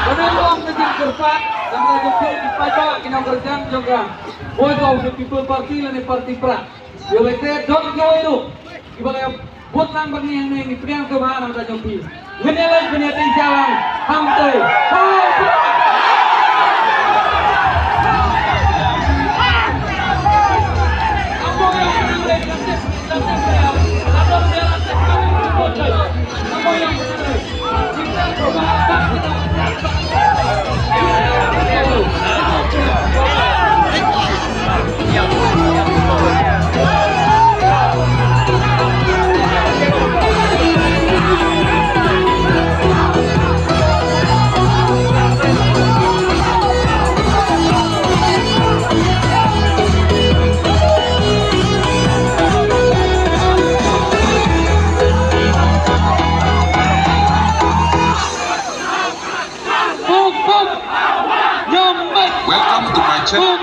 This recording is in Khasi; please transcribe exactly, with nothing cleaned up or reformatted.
Ka dei long ka jingkyrpad na ka bynta jong phi ki paidbah ki nongkyrshan jong ka Voice of the People Party lane Party Prah. Ïa lei te don kiwei ruh kiba la vote lang bad ngi hangne, ngi pdiang sngewbha na ka bynta jong phi. Ngin ïa leit ban ïa tieng sha lang. Hangtei. Hai. Welcome to my channel.